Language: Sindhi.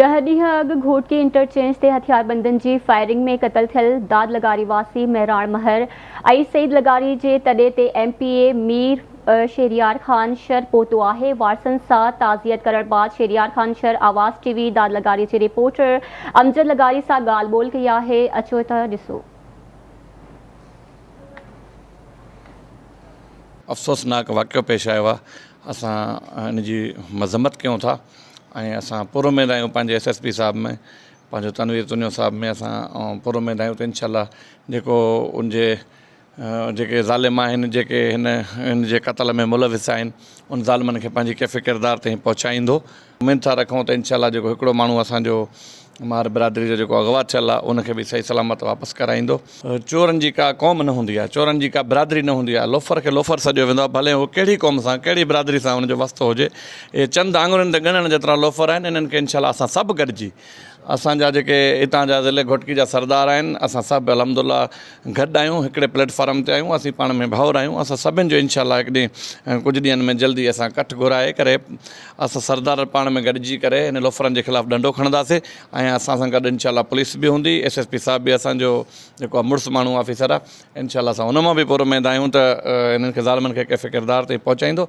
ڏهه ڏينهن اڳ گهوٽڪي انٽرچينج تي هٿياربندن جي فائرنگ ۾ قتل ٿيل داد لغاري واسي مهراڻ مهر ۽ سعيد لغاري جي تڏي تي M P A Mir Shehryar Khan Shar پهتو آهي. وارثن سان تعزيت ڪرڻ بعد شهريار خان شر آواز ٽي وي داد لغاري جي رپورٽر امجد لغاري سان ڳالهه ٻولهه ڪئي آهي اچو ته ڏسو. افسوسناڪ واقعو پيش آيو آهي اسان ان جي مذمت ڪيون ٿا. ۽ اسان پر اميد آهيون پنهنجي ايس ايس پي صاحب ۾ پنهنجو تنوير تنيو صاحب ۾ اسان پر اميد آهيون ته انشاء الله جيڪو ان جي جيڪي ظالم آهن جيڪي هن هن جي قتل ۾ ملوث آهن ان ظالمن کي پنهنجي ڪيف ڪردار تائين پهچائيندو اميد ٿا رکون ته انشاء الله جيڪو هڪڙو ماڻهو اسان جو مار برادري جو جيڪو اغوا ٿيل آهي ان کي به صحيح سلامت واپس ڪرائيندو. چورن جي ڪا قوم نه هوندي آهي، چورن جي ڪا برادري نه هوندي آهي، لوفر کي لوفر سڏيو ويندو آهي ڀلي هو ڪهڙي قوم سان ڪهڙي برادري سان ان جو واسطو هجي. اهي چند آڱرين تي ڳڻڻ جيترا لوفر آهن انهن کي انشاء الله اسان سڀ گڏجي اسان جا جيڪي هتان جا ضلعي گهوٽڪي جا سردار آهن اسان سڀ الحمد الله گڏ آهيون هڪڙي پليٽ فارم تي آهيون اسين پاڻ ۾ ڀائر آهيون اسان سڀن جو انشاء الله هڪ ڏينهن ڪجهه ڏينهن ۾ جلدي اسان ڪٺ گهرائي ڪري اسان سردار پاڻ ۾ گڏجي ڪري هن لوفرن جي خلاف ڏنڊو کڻنداسين ۽ اسان سان گڏ انشاء الله پوليس به هوندي ايس ايس پي صاحب به اسان جو جيڪو آهي مڙس ماڻهو آفيسر آهي انشاء الله اسان ان مان به پر اميد آهيون ته انهن کي ظالمن کي ڪيف ڪردار تائين پهچائيندو.